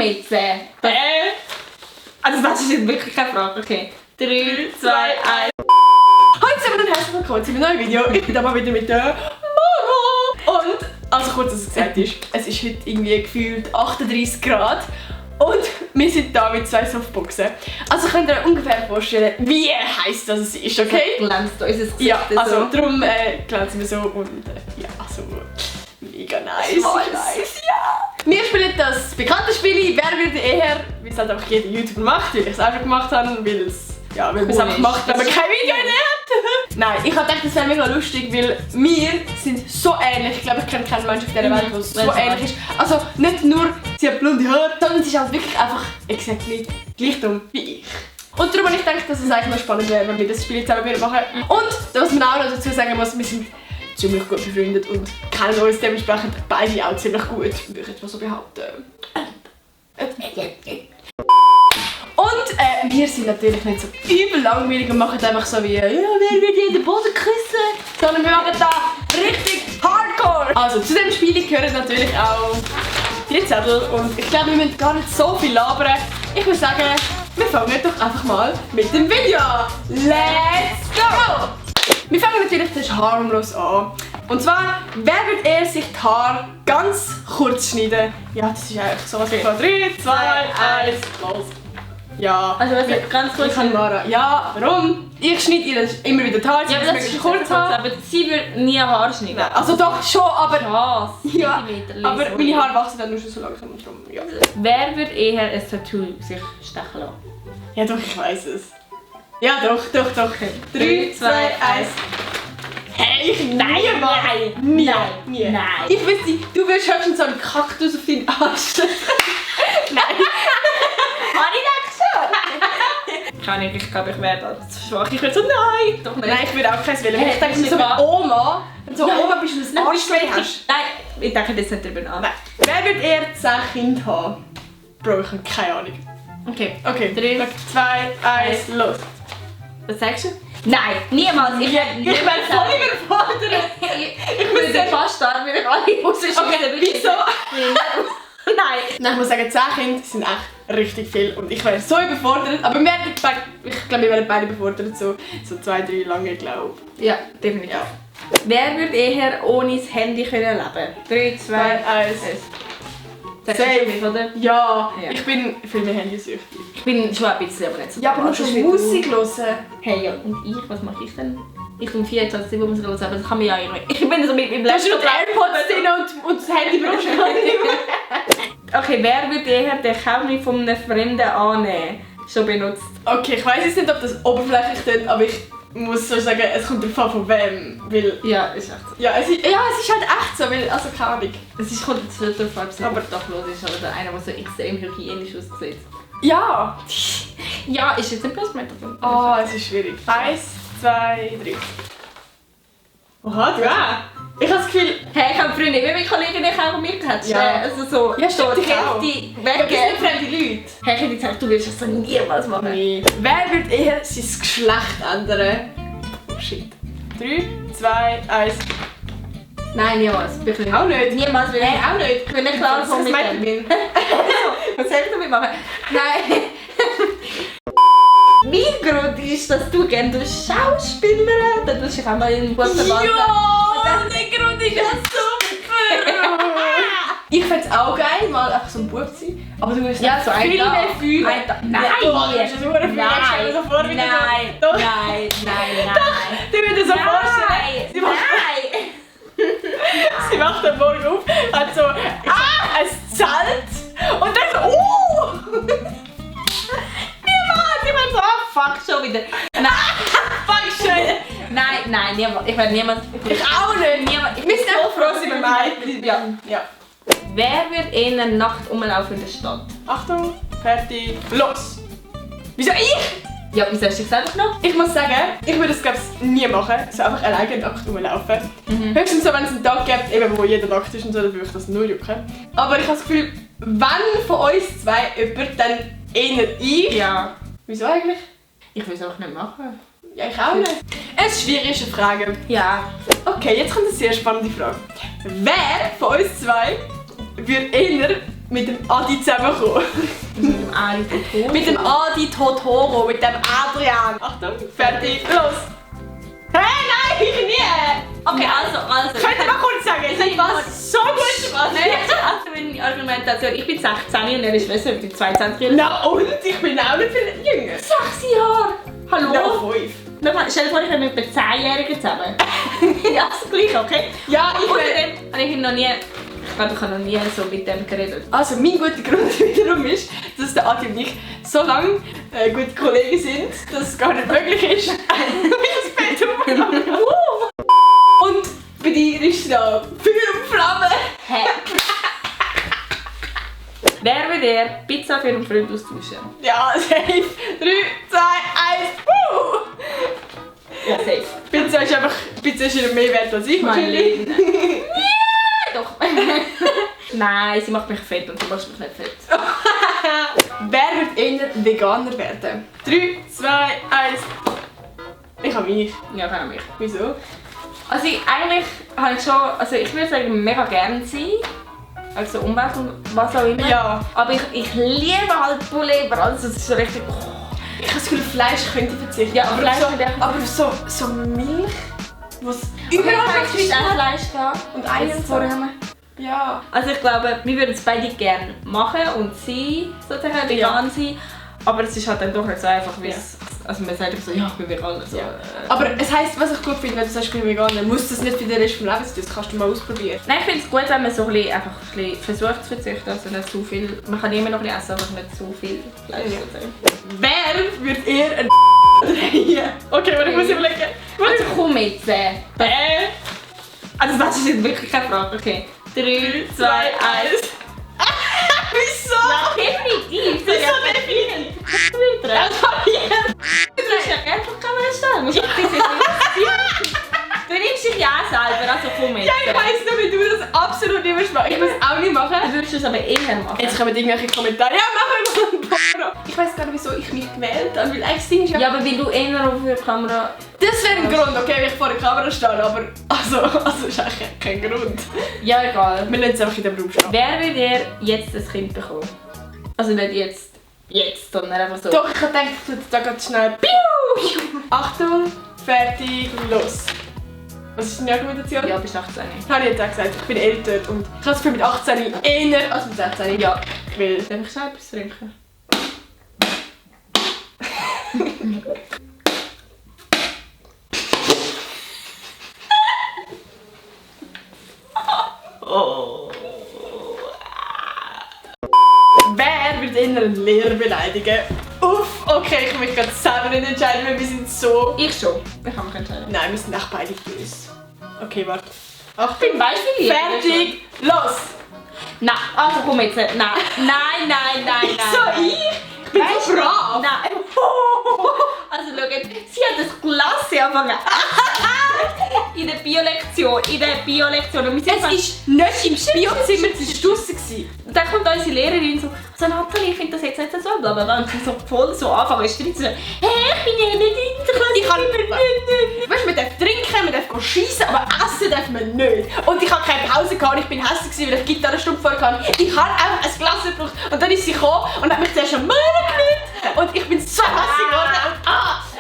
jetzt. Also das ist jetzt wirklich keine Frage. Okay. 3, 2, 1. Hallo zusammen und herzlich willkommen zu einem neuen Video. Ich bin aber wieder mit der Mara. Und, also kurz, dass es gesagt ist, es ist heute irgendwie gefühlt 38 Grad. Und wir sind da mit 2 Softboxen. Also könnt ihr euch ungefähr vorstellen, wie heiß das ist, okay? Glänzt unser Gesicht. Ja, also darum glänzen wir so und ja, also mega nice. Nice, ja. Wir spielen das bekannte Spiel «Wer würde eher», wie es halt einfach jeder YouTuber macht, weil ich es auch schon gemacht habe, weil es weil es einfach macht, wenn man kein Video mehr hat. Nein, ich habe gedacht, das wäre mega lustig, weil wir sind so ähnlich. Ich glaube, ich kenne keinen Menschen auf dieser Welt, der so ähnlich ist. Also nicht nur, sie hat blonde Haare, sondern sie ist halt wirklich einfach exactly gleich dumm wie ich. Und darum habe ich gedacht, dass es eigentlich mal spannend wäre, wenn wir das Spiel zusammen machen. Und was man auch noch dazu sagen muss, wir sind ziemlich gut befreundet und kennen uns dementsprechend beide auch ziemlich gut, würde ich jetzt mal so behaupten. Und wir sind natürlich nicht so übel langweilig und machen einfach so wie «Ja, wer wird hier den Boden küssen?» Sondern wir machen da richtig hardcore! Also zu dem Spiel gehören natürlich auch die Zettel und ich glaube, wir müssen gar nicht so viel labern. Ich würde sagen, wir fangen doch einfach mal mit dem Video an. Let's go! Wir fangen natürlich zuerst harmlos an. Und zwar, wer wird eher sich die Haare ganz kurz schneiden? Ja, das ist einfach so was wie 3, 2, 1, los! Ja, Also ganz kurz. Ich kann Mara. Ja, warum? Ich schneide ihr immer wieder die Haare, Ja, aber das ist kurz, aber sie wird nie Haare schneiden. Also doch schon, aber... Was? Ja, aber meine Haare wachsen dann nur schon so langsam und drum, ja. Wer wird eher ein Tattoo sich stechen lassen? Ja doch, ich weiß es. Ja doch. 3, 2, 1. Hey, ich nie machen. Nie. Ich wüsste, du willst höchstens so einen Kaktus auf deinen Arsch. Nein. Habe ich das schon? Ich glaube, ich wäre da zu schwach. Ich würde so, nein! Doch nicht. Nein, ich würde auch keins wählen. Hey, Ich denke so wie Oma. Wenn so Oma bist und ein Arschweh hast. Nein, ich denke jetzt nicht drüber nach. Nein. Wer wird eher 10 Kinder haben? Bro, ich habe keine Ahnung. Okay. 3, 2, 1, los. Was sagst du? Nein, niemals. Ich werde voll überfordert. Ich würde fast starten, wenn ich alle rausschieße. Okay, wieso? Nein. Ich muss sagen, 10 Kinder sind echt richtig viel und ich wäre so überfordert. Aber ich glaube, wir werden beide überfordert, so 2, 3 lange, glaube ich. Ja, definitiv. Ja. Wer würde eher ohne das Handy können leben? 3, 2, 1. Safe, oder? Ja, Ja. ich bin viel mehr handysüchtig. Ich bin schon ein bisschen, aber nicht so. Ja, aber du musst schon Musik hören. Hey, ja, und ich? Was mache ich denn? Ich tue 24 Uhr Musik hören, aber das kann man ja irgendwie. Ich bin so mit meinem Du hast nur die AirPods drin und das Handy brauchst du gar nicht mehr. Okay, wer würde eher den Kaugummi von einem Fremden annehmen? Schon benutzt. Okay, ich weiss jetzt nicht, ob das oberflächlich ist, aber ich muss so sagen, es kommt darauf an, von wem. Weil, Ja, ist echt so. ja, es ist halt echt so, weil, also keine Ahnung. Es kommt jetzt nicht darauf an, ob es aber obdachlos ist oder einer, der so extrem hygienisch aussieht. Ja! Ja, ist jetzt ein Plusmeter. Oh, es ist schwierig. 1, 2, 3. Oha, du auch? Ich habe das Gefühl... Hey, ich habe früher nicht mehr mit Kollegen Kaugummi gehabt. Ja. Also so, Ja, stimmt, so ich auch. die Ja, das sind weggeben. nicht fremde Leute. Hey, ich hätte gesagt, du willst das so niemals machen. Nee. Wer wird eher sein Geschlecht ändern? Oh shit. 3, 2, 1. Nein, niemals. Wirklich. Auch nicht. Niemals will ich. Nein, auch nicht. Ich will nicht klar Das kommen mit meint dem. bin. Was soll ich damit machen? Nein. Mein Grund ist, dass du gerne Schauspielerin, dann tust du dich auch mal in einen guten Band. Ja, der Grund ist ja super. Ich fände es auch geil, mal einfach so ein Bub zu sein. Aber du musst Ja, so viel ein mehr Tag. fühlen. Ein Tag. Nein. Ja, du musst es super fühlen. Ich stelle mir so vor, wie du Nein. so... Doch. Nein. Du musst dir so vorstellen. Sie wacht am Morgen auf, hat so ein Zelt und dann so Niemand so, fuck, schon wieder. Nein. fuck schön. Nein, niemand. Ich werde niemand. Ich auch nicht. Niemand. Wir sind einfach froh, sind wir beide. Ja. Wer wird in der Nacht rumlaufen in der Stadt? Achtung, fertig, los. Wieso ich? Ja, wieso hast du gesagt noch? Ich muss sagen, ich würde es glaube ich nie machen, so einfach alleine nackt rumlaufen. Höchstens so, wenn es einen Tag gibt, eben, wo jeder nackt ist und so, dann würde ich das nur jucken. Aber ich habe das Gefühl, wenn von uns zwei jemand, dann eher ich. Ja. Wieso eigentlich? Ich will es auch nicht machen. Ja, ich auch nicht. Es ist eine schwierige Frage. Ja. Okay, jetzt kommt eine sehr spannende Frage. Wer von uns zwei würde eher mit dem Adi zusammengekommen. Mit dem Adi Totoro. Mit dem Adi Totoro, mit dem Adrian. Achtung, fertig, los! Hey, nein, ich nie! Okay, also. Könnt ihr mal kurz sagen, ich was so gut gemacht. Nein, also meine Argumentation. Ich bin 16 und er ist besser, ich bin 22. Na und? Ich bin auch nicht viel jünger. 6 Jahre! Hallo? Na, 5. Stell dir vor, ich bin mit einem 10-Jährigen zusammen. Ja, das gleiche, okay? Ja, ich Außerdem habe ich noch nie... Ich glaube, ich habe noch nie so mit dem geredet. Also mein guter Grund wiederum ist, dass der Adi und ich so lange gute Kollegen sind, dass es gar nicht möglich ist, das Bett aufzunehmen. Und bei dir ist da Feuer und Flamme. Hä? Wer will dir Pizza für einen Freund austauschen? Ja, safe. 3, 2, 1, Ja, safe. Pizza ist ihr mehr wert als ich wahrscheinlich. Doch. Nein, sie macht mich fett und du machst mich nicht fett. Wer wird eher Veganer werden? 3, 2, 1. Ich habe mich. Ja, kann auch mich. Wieso? Also eigentlich habe ich schon, also ich würde sagen mega gerne sein. Also Umwelt und was auch immer. Ja. Aber ich liebe halt Poulet, also es ist so richtig... Ich habe das Gefühl, Fleisch könnte ich verzichten. Ja, Fleisch könnte ich aber so Milch, was Überall überall kannst du mit ist. Fleisch gehen. Und Eier Jetzt und so. vorher haben wir. Ja. Also ich glaube, wir würden es beide gerne machen und sein, sozusagen vegan sein. Aber es ist halt dann doch nicht so einfach, wie es... Also man sagt immer so, ja, ich bin vegan. Also, Ja. Aber es heisst, was ich gut finde, wenn du sagst, ich bin vegan, dann musst du das nicht für den Rest des Lebens tun. Das kannst du mal ausprobieren. Nein, ich finde es gut, wenn man so ein bisschen, einfach ein bisschen versucht zu verzichten. Also nicht zu viel. Man kann immer noch ein bisschen essen, aber nicht zu viel Fleisch. Ja. sozusagen. Wer wird eher ein drehen? Okay, aber ich muss überlegen. Also komm jetzt. Also das ist jetzt wirklich keine Frage. Okay. 3, 2, 1. Wieso? Ja, definitiv. Wieso definitiv? Du musst ja gerne vor die Kamera stehen. Musst dich nicht interessieren. Du nimmst dich ja auch selber, also komm jetzt. Ja, ich weiss nur, wie du das absolut nicht machst. Ich muss es auch nicht machen. Du würdest es aber eher machen. Jetzt kommen irgendwelche Kommentare. Ja, machen wir mal ein Porno. Ich weiss gar nicht, wieso ich mich gewählt habe, weil eigentlich das Ding ist Ja, aber weil du eher auf der Kamera... Das wäre ein Grund, okay, wenn ich vor der Kamera stehe, aber also ist eigentlich kein Grund. Ja, egal. Wir lassen es einfach in dem Raum stehen. Wer will dir jetzt ein Kind bekommen? Also nicht jetzt, sondern einfach so. Doch, ich habe gedacht, ich tue da ganz schnell. Piu! Achtung, fertig, los. Was ist deine Argumentation? Ja, bist 18. Habe ich jetzt auch gesagt, ich bin älter und ich habe das Gefühl mit 18 eher als mit 16. Ja. Weil Darf ich schnell etwas trinken? wer wird eher einen Lehrer beleidigen? Uff, okay, ich kann mich gerade selber nicht entscheiden, weil wir sind so... Ich schon. Ich kann mich entscheiden. Nein, wir sind echt beide böse. Okay, warte. Ich bin Beispiel. Fertig, los! Nein, also komm jetzt. Nein, nein, nein, nein, nein. So, ich bin so brav! Nein. Also schau jetzt, sie hat das Klasse angefangen. In der Biolektion. Und wir sind Es war nicht im Spielzimmer, es war draussen. dann kommt unsere Lehrerin so, also Nathalie, ich finde das jetzt nicht so blablabla. Und sie so voll so anfangen zu streiten. So, hey, ich bin ja nicht in der Klasse. Ich kann weißt du, man darf trinken, man darf schiessen, aber essen darf man nicht. Und ich hatte keine Pause gehabt, ich bin hässlich, weil ich Gitarrenstunde vorher hatte. Ich habe einfach ein Glas gebraucht. Und dann ist sie gekommen und hat mich zuerst am Mann gelegt. Und ich bin so hässlich geworden.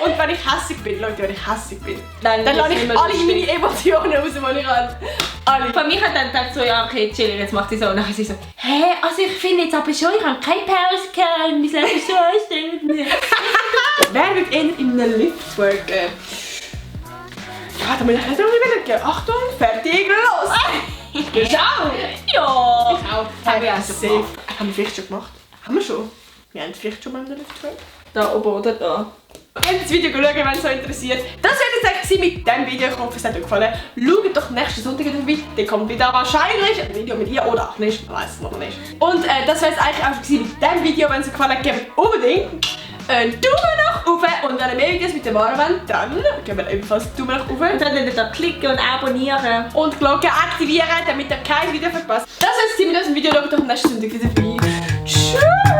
Und wenn ich hässlich bin, Leute, wenn ich hässlich bin, dann lasse ich alle meine Emotionen raus, die ich habe. Alle. Von mir hat dann gedacht so, ja okay, chill, jetzt macht sie so. Und dann ist sie so, hä, also ich finde jetzt aber schon, ich habe keine Pause gehabt, mein Leben ist so anstrengend. Wer wird eher in einem Lift worken? Ja, da muss ich nicht überlegen. Achtung, fertig, los! Schau! Ja! Ich auch. Haben wir auch schon safe. gemacht. Haben wir vielleicht schon gemacht? Haben wir schon? Wir haben vielleicht schon mal in einem Lift worken. Da oben oder da? Ihr könnt das Video schauen, wenn es euch interessiert. Das wird es eigentlich mit diesem Video. Ich hoffe, es hat euch gefallen. Schaut doch nächsten Sonntag wieder vorbei. Dann kommt wieder wahrscheinlich ein Video mit ihr oder auch nicht. Man weiß es noch nicht. Und das wäre es eigentlich auch schon mit diesem Video. Wenn es euch gefallen hat, gebt unbedingt einen Daumen nach oben. Und wenn ihr mehr Videos mit dem Mara wollt, dann geben wir ebenfalls einen Daumen nach oben. Und dann könnt ihr da klicken und abonnieren. Und die Glocke aktivieren, damit ihr kein Video verpasst. Das war es mit diesem Video. Schaut doch nächsten Sonntag wieder vorbei. Tschüss!